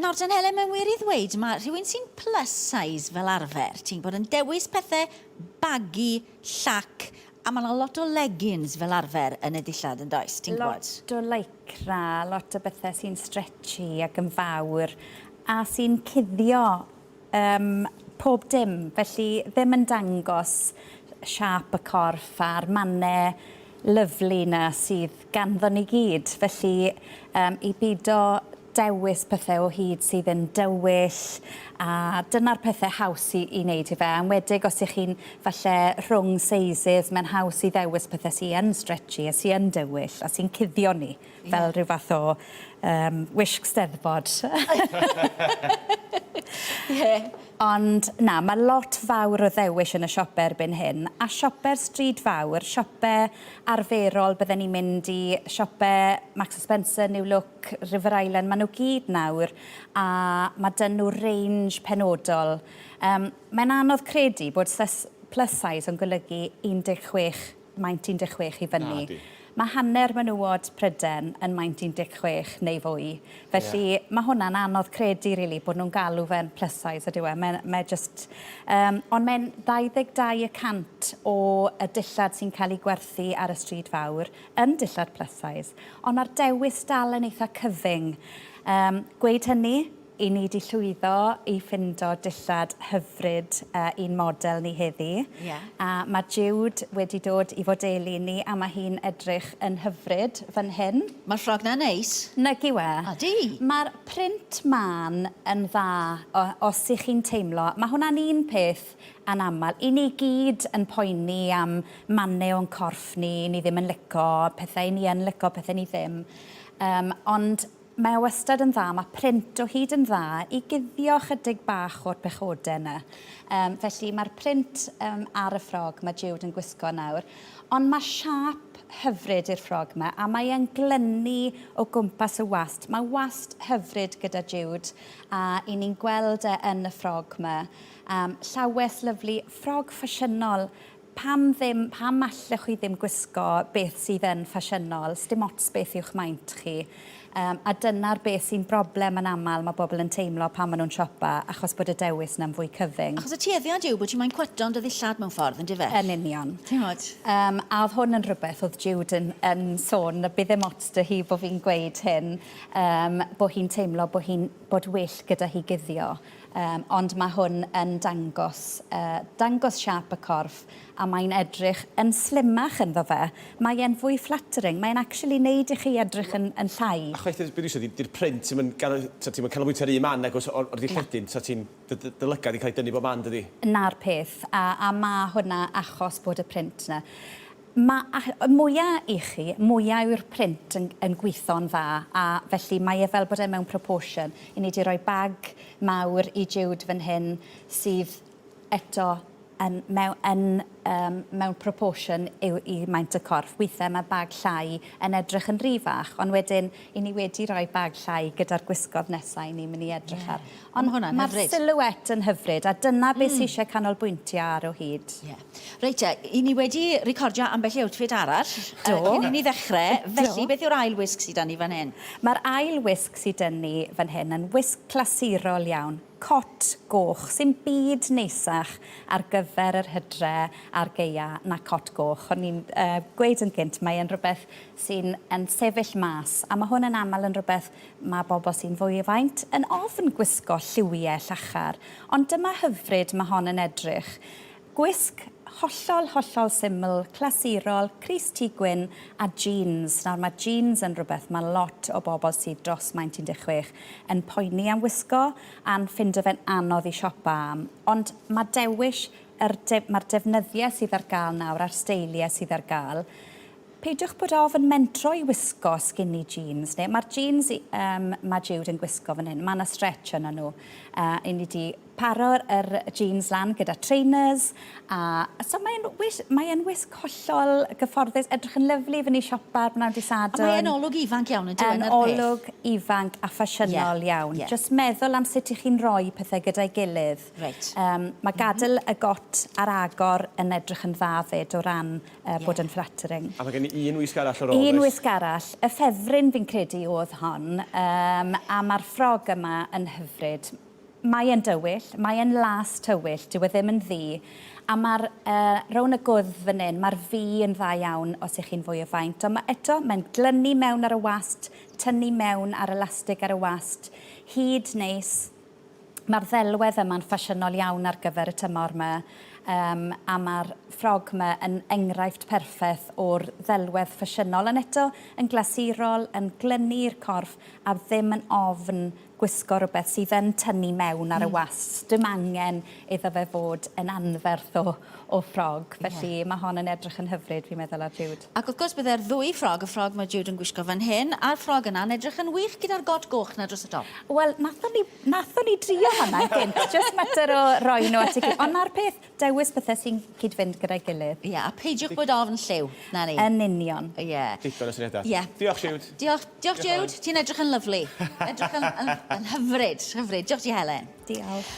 Nawr ten Helen, mae'n wir i ddweud, mae rhywun sy'n plus size fel arfer, ti'n bod yn dewis pethau baggy, llac, a mae yna lot o leggings fel arfer yn y dillad yn does, ti'n gwybod? Lot o lycra, lot o bethau sy'n stretchy ac yn fawr, a sy'n cuddio um, pob dim, felly ddim yn dangos siâp y corff a'r mannau lyfli 'na sydd ganddo ni gyd. Felly um, i bido dewis pethau o hyd sydd yn dywyll a dyna'r pethau haws i, i wneud i fe. Enwedig os ych chi'n falle rhwng sizes, mae'n haws i ddewis pethau sydd yn stretchy a sydd yn dywyll a sy'n cuddio ni yeah. fel rhyw fath o um, wisg steddfod. yeah. Ond na, mae lot fawr o ddewis yn y siope erbyn hyn, a siope'r stryd fawr, siope arferol bydden ni'n mynd i, siope Marks and Spencer, New Look, River Island, maen nhw gyd nawr, a mae 'da nhw range penodol. Yym, mae'n anodd credu bod plus size yn golygu 16 maint 16 i fyny. Nadi. Mae hanner menywod Pryden yn maint 16 neu fwy. Felly yeah. mae hwnna'n anodd credu really, bod nhw'n galw fe'n plus size ydyw e. Mae, mae just... Um, ond mae'n 22 y cant o y dillad sy'n cael ei gwerthu ar y stryd fawr yn dillad plus size. Ond mae'r dewis dal yn eitha cyfyng. Um, gweud hynny, 'Y ni 'di llwyddo i ffindo dillad hyfryd i'n model ni heddi. Ie. A ma' Jude wedi dod i fodelu ni a ma' hi'n edrych yn hyfryd fan hyn. Ma'r ffrog 'na'n neis. Nag yw e? Odi. Ma'r print mân yn dda o- os 'ych chi'n teimlo. Ma' hwnna'n un peth anamal. 'Y ni gyd yn poeni am mane o'n corff ni, ni ddim yn lico, pethe 'y ni yn lico, pethe ni ddim. Yym ond Mae o wastad yn dda, mae print o hyd yn dda i guddio chydig bach o'r pechodau yna. Um, felly mae'r print um, ar y ffrog mae Jude yn gwisgo nawr, ond mae siâp hyfryd i'r ffrog yma a mae e'n glynu o gwmpas y wast. Mae wast hyfryd gyda Jude a i ni'n gweld e yn y ffrog yma. Um, llawes lyflu, ffrog ffasiynol Pam ddim, pam allech chi ddim gwisgo beth sydd yn ffasiynol, sdim ots beth yw'ch maint chi. Um, a dyna'r beth sy'n broblem yn aml mae bobl yn teimlo pan maen nhw'n siopa, achos bod y dewis yna'n fwy cyfyng. Achos y tueddiad yw bod ti moyn cwato yn dy ddillad mewn ffordd, yn dyfe? Yn union. Timod? Um, a oedd hwn yn rhywbeth oedd Jude yn, yn sôn, y bydd ddim ots 'da hi bod fi'n gweud hyn, um, bod hi'n teimlo bod hi'n bod well gyda hi guddio. Yym, ond mae hwn yn dangos, yy, dangos siâp y corff, a mae'n edrych yn slimach ynddo fe. Mae e'n fwy flattering, mae'n actually neud i chi edrych yn, yn llai. A chwaith, be dwi isio, 'di'r print ti'm yn gano- t'o' ti'm yn canolbwyntio ar un man nag oes o'r o'r dilledyn, t'o' ti'n dy dy dy lygad di'n cael ei dynnu bob man dydi? 'Na'r peth, a a ma' hwnna achos bod y print 'na. Ma' a- y mwya i chi, mwya yw'r print yn yn gwitho'n dda, a felly mae e fel bod e mewn proportion. 'Yn ni 'di roi bag mawr i Jude fan hyn sydd eto yn mew- yn yym mewn proportion i'w i maint y corff. Withe ma' bag llai yn edrych yn rhy fach, ond wedyn 'yn ni wedi roi bag llai gyda'r gwisgodd nesa 'yn ni'n myn' i edrych ar. Ond ma' hwnna'n hyfryd. Ma'r silhouette yn hyfryd, a dyna be' sy isie canolbwyntio ar o hyd. Ie. Reit te, 'y ni wedi recordio ambell i outfit arall. Do. Cyn i ni ddechrau. Felly, beth yw'r ail wisg sy 'da ni fan hyn? Mae'r ail wisg sy 'da ni fan hyn yn wisg clasurol iawn, cot goch, sy'n byd neisach ar gyfer yr hydre a'r gaea na cot goch. O'n i'n uh, gweud yn gynt, mae e'n rhywbeth sy'n yn sefyll mas, a mae hwn yn aml yn rhywbeth mae bobl sy'n fwy o faint yn ofn gwisgo lliwiau llachar, ond dyma hyfryd mae hon yn edrych. Gwisg hollol, hollol syml, clasurol, crys T gwyn a jeans. Nawr mae jeans yn rhywbeth mae lot o bobl sydd dros maint 16 yn poeni am wisgo a'n ffindo fe'n anodd i siopa am. Ond mae dewis, yr de, mae'r defnyddiau sydd ar gael nawr a'r steiliau sydd ar gael, peidiwch bod ofn mentro i wisgo skinny jeans. Neu mae'r jeans um, mae Jude yn gwisgo fan hyn, mae yna stretch yna nhw. Uh, I ni di Paro'r yr jeans lan gyda trainers a so mae'n wis- mae e'n wisg hollol gyfforddus, edrych yn lyfli fynd i siopa ar bnawn dy Sadwrn. A mae e'n olwg ifanc iawn yndyw e, Yn 'na'r peth. olwg ifanc a ffasiynol Ie, iawn. ie. Jyst meddwl am sut 'ych chi'n rhoi pethe gyda'i gilydd. Reit. Yym ma' gadael y got ar agor yn edrych yn dda 'fyd o ran yy bod yn flattering. A ma' gen i un wisg arall ar ôl, Un does? wisg arall, y ffefryn fi'n credu o'dd hon, yym a ma'r ffrog yma yn hyfryd. Mae e'n dywyll, mae e'n las tywyll, dyw e ddim yn ddu, a ma'r yy rown y gwddf fan 'yn, ma'r V yn dda iawn os 'ych chi'n fwy o faint, ond ma' eto, mae'n glynu mewn ar y wast, tynnu mewn ar elastig ar y wast, hyd nes ma'r ddelwedd yma'n ffasiynol iawn ar gyfer y tymor 'ma, yym a ma'r ffrog 'ma yn enghraifft perffeth o'r ddelwedd ffasiynol, ond eto yn glasurol, yn glynu i'r corff, a ddim yn ofn gwisgo rhywbeth sydd yn tynnu mewn ar y wast. Dim angen iddo fe fod yn anferth o, o ffrog. Felly yeah. mae hon yn edrych yn hyfryd, fi'n meddwl, ar Jude. Ac wrth gwrs bydde'r ddwy ffrog, y ffrog mae Jude yn gwisgo fan hyn, a'r ffrog yna yn edrych yn wych gyda'r got goch na dros y top. Wel, nathon ni, nathon ni drio hwnna gynt, just mater o roi nhw at ei gilydd. Ond na'r peth, Dewis pethau sy'n cyd-fynd gyda'i gilydd. Ie, a peidiwch bod ofn lliw. 'Na ni. Yn union. Ie. Digon o syniadau. Ie. Diolch, Jude. Diolch, diolch Jude. Ti'n edrych yn lyfli. Edrych yn, yn, yn hyfryd, hyfryd. Diolch ti, Helen. Diolch.